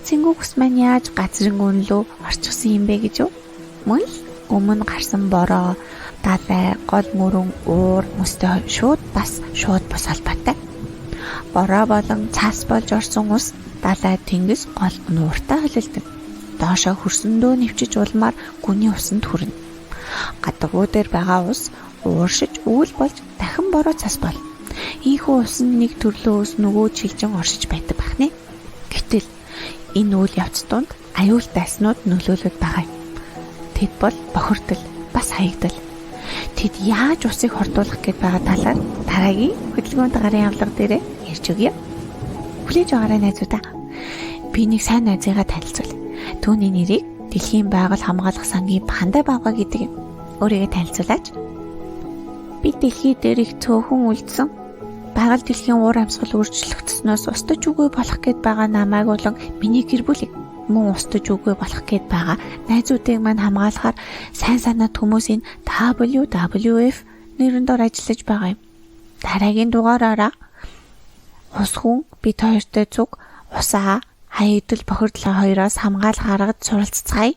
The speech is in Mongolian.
Цэнгүүг ус маань яаж газрын гүн лүү орчихсон юм бэ гэж үү? Мөн л өмнө гарсан бороо, далай, гол мөрөн, уур, мөстэй шууд бас шууд бус холбоотой. Бороо болон цас болж орсон ус далай, тэнгис, гол нууртай холилдоно. Доошоо хөрсөндөө нэвчиж улмаар гүний усанд хүрнэ. Гадагуу дээр байгаа ус ууршиж үүл болж дахин бороо цас болно. Ийхүү ус нь нэг төрлөө ус нөгөө чилжин оршиж байдаг бахны. Гэтэл энэ үйл явц дунд аюултай аснууд нөлөөлөд байгаа юм. Тэд бол бохирдол, бас хаягдал. Тэд яаж усыг хордуулах гээд байгаа талаар дараагийн хөдөлгөөн гарын авлага дээр ярьж өгье. Хүлээж аваарай, найзуудаа. Би нэг сайн найзыгаа танилцуул. Түүний нэрийг Дэлхийн байгаль хамгаалах сангийн Панда Баага гэдэг юм. Өөрийгөө танилцуулаач. Би дэлхий дээр их цөөхөн үлдсэн. Байгаль дэлхийн уур амьсгал өөрчлөгдснөөс устж үгүй болох гээд байгаа намайг болон миний гэр бүлийг мөн устж үгүй болох гээд байгаа найзуудыг мань хамгаалахаар сайн санаат хүмүүсийн WWF нэрэн дор ажиллаж байгаа юм. Дараагийн дугаараараа ус хүн бид хоёртой цуг усаа хаягдал, бохирдол хоёроос хамгаалах аргад суралцацгаая.